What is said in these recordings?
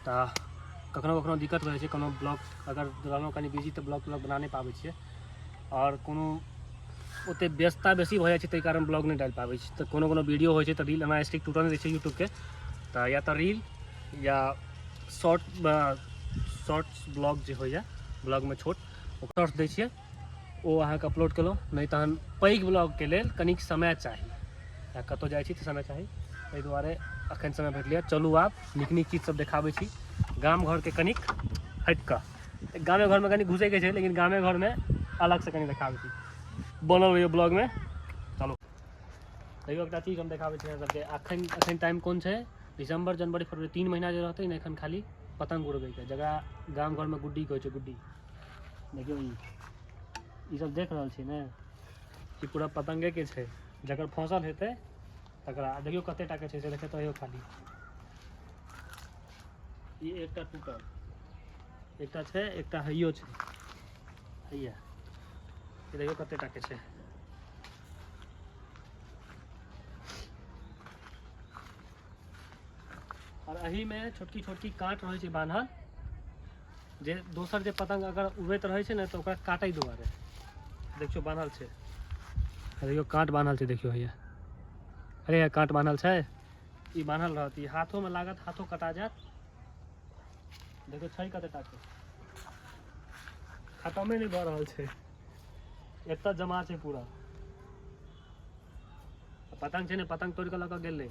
तऽ कखनो कखनो दिक्कत भऽ जाइ छै, कोनो ब्लॉग अगर रहलहुँ कनि बिजी तऽ ब्लॉग त्लॉग बना नहि पाबै छियै, आओर कोनो ओतेक व्यस्तता बेसी भऽ जाइ छै, ताहि कारण ब्लॉग नहि डालि पाबै छी। तऽ कोनो कोनो वीडियो होइ छै तऽ रील एना स्टिक टूटल नहि दै छै यूट्यूबके, तऽ या तऽ रील या शॉर्ट्स ब्लॉग जे होइए, ब्लॉगमे छोट ओ शॉर्ट्स दै छियै, ओ अहाँके अपलोड केलहुँ। नहि तहन पैघ ब्लॉगके लेल कनिक समय चाही, या कतहु जाइ छी तऽ समय चाही, ताहि दुआरे एखन समय भेटलैए। चलू आब नीक नीक चीज सब देखाबै छी, गाम घरके कनिक हटि कऽ, गामे घरमे कनि घुसैके छै, लेकिन गामे घरमे अलगसँ कनि देखाबै छी। बनल रहियौ ब्लॉगमे। चलू तैयो एकटा चीज हम देखाबै छी अहाँ सबके। एखन एखन टाइम कोन छै? दिसम्बर जनवरी फरवरी 3 महीना जे रहतै ने, एखन खाली पतंग उड़बैके, जकरा गाम घरमे गुड्डी कहै छै, गुड्डी। देखियौ ई सब देख रहल छी ने, ई पूरा पतंगेके छै, जकर फसल हेतै तकरा। देखियौ कते टाके छै से देखैत रहियौ खाली। ई एकटा टूटल, एकटा छै, एकटा हैयो छै, हैया। ई देखियौ कते टाके छै। और एहिमे छोटकी छोटकी काँट रहै छै बान्हल, जे दोसर जे पतंग अगर उड़ैत रहै छै ने तऽ ओकरा काटै दुआरे। देखियौ बान्हल छै, देखियौ काँट बान्हल छै, देखियौ हैया, अरे हैया काँट बान्हल छै, ई बान्हल रहत, ई हाथोमे लागत, हाथो कटा जायत। देखियौ छै कते टाके, खतमे नहि भऽ रहल छै, एतऽ जमा छै पूरा। पतंग छै ने, पतंग तोड़ि कऽ लऽ कऽ गेलै।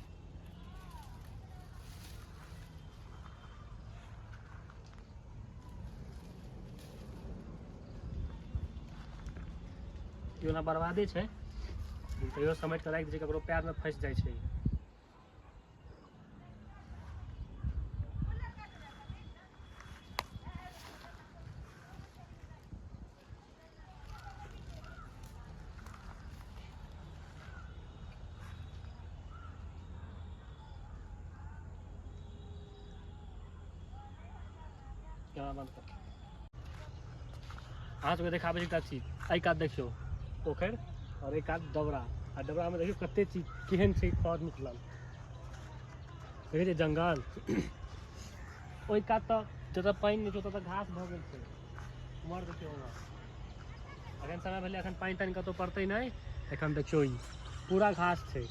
ई ओना बर्बादे छै, तैयो समेट कऽ राखि दै छै, ककरो पैरमे फँसि जाइ छै। कैमरा बंद कर। अहाँ सबके देखाबै छी एकटा चीज। एहि कात देखियौ पोखरि और एहि कात डबरा, आ डबरामे देखियौ कते चीज केहन छै, खर निकलल, देखै छियै जंगल। ओहि कात तऽ जतऽ पानि नहि छै ओतऽ तऽ घास भऽ गेल छै। उम्हर देखियौ, उम्हर एखन समय भेलै, एखन पानि तानि कतहु पड़तै नहि। एखन देखियौ ई पूरा घास छै,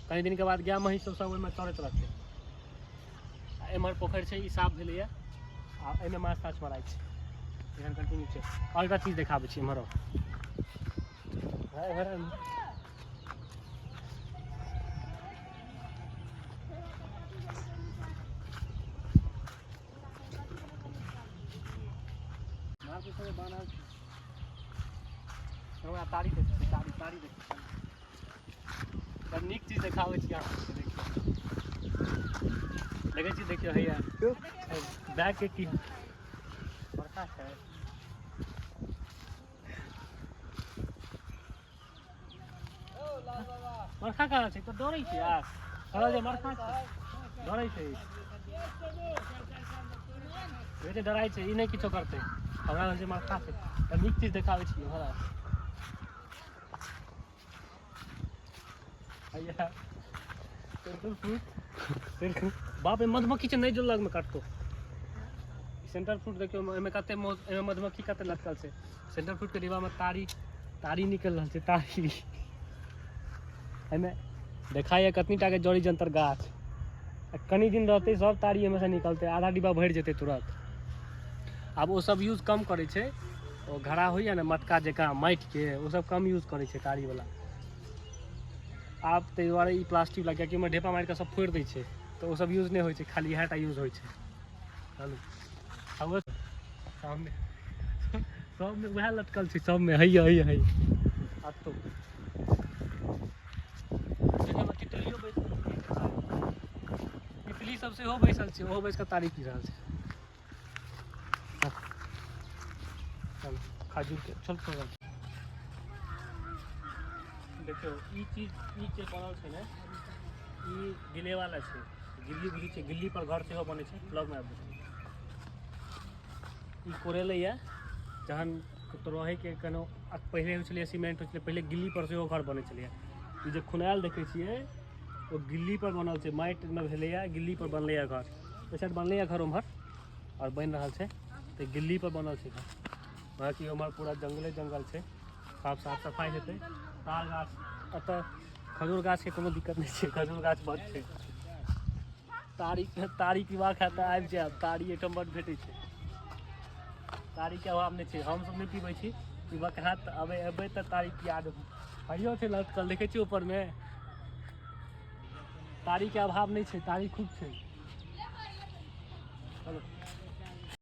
कनि दिनके बाद गाय महींस सब ओहिमे चरैत रहतै। आ एम्हर पोखरि छै, ई साफ भेलैए, आ एहिमे माछ ताछ मराइ छै, एखन कंटिन्यू छै। आओर एकटा चीज देखाबै छी, एम्हर आउ। एम्हर आउ। माछ सब बान्हल छै। हमरा तारी देखै छी, तारी, तारी देखै छी। बड़ नीक चीज देखाबै छी अहाँ सबके। देखियौ, देखै छी, देखियौ हैया बैग के की बड़का छै। बरखा कहाँ छै? तऽ डरै छै यार, कहल जे बरखा छै, डरै छै, देखै छै, डराइ छै, ई नहि किछो करतै। हमरा होइ छै बरखा छै। तऽ नीक चीज देखाबै छी हमरा। हैया सेंट्रल फ्रूट, बाप रे मधुमक्खी छै, नहि जो लगमे काटतो। सेंट्रल फ्रूट देखियौ, एहिमे कते एहिमे मधुमक्खी कते लटकल छै। सेंट्रल फ्रूट के डिब्बामे तारी, तारी निकलि रहल छै, तारी। एहिमे देखाइए कतनी टाके जड़ी जंतर गाछ, आ कनि दिन रहतै सब तारी एहिमे से निकलतै, आधा डिब्बा भरि जेतै तुरंत। आब ओ सब यूज कम करै छै, ओ घड़ा होइए ने मटका जकाँ माटिके, ओ सब कम यूज करै छै तारीवला आब, ताहि दुआरे ई प्लास्टिकवला, कियाकि ओहिमे ढेपा मारिकऽ सब फोड़ि दै छै, तऽ ओ सब यूज नहि होइ छै, खाली इएह टा यूज होइ छै। चलू, आ सामने सबमे उएह लटकल छै, सबमे हैया हैया हैया। अतौ देखियौ तितलियो बैसल, तितली सब सेहो बैसल छै, ओहो बैस कऽ तारी पी रहल छै। चल खजूर के चल चल। देखियौ ई चीज, ई जे बनल छै ने, ई गिलेवाला छै, गिल्ली बुझै छै, गिल्ली पर घर सेहो बनै छै। ब्लॉगमे आबि छै। ई कोरेलैए जहन कतहु रहैके कोनो, पहिले होइ छलैए सीमेंट होइ छलै पहिले, गिल्ली पर सेहो घर बनै छलैए। ई जे खुनायल देखै छियै ओ गिल्ली पर बनल छै, माटिमे भेलैए, गिल्ली पर बनलैए घर। ओहि साइड बनलैए घर, ओम्हर आओर बनि रहल छै। तऽ गिल्ली पर बनल छै घर। बाँकी उम्हर पूरा जंगले जंगल छै, साफ साफ सफाइ हेतै। तार गाछ, एतऽ खजूर गाछके कोनो दिक्कत नहि छै, खजूर गाछ बड छै। तारी, तारी पीबाक हैत तऽ आबि जायब, तारी एहिठाम बड भेटै छै, तारीके अभाव नहि छै। हमसभ नहि पीबै छी, पीबक हैत तऽ अबै एबै तऽ तारी पिया देब। हरियो छै लटकल, देखै छियै ऊपरमे। तारीके अभाव नहि छै, तारी खूब छै। चलो।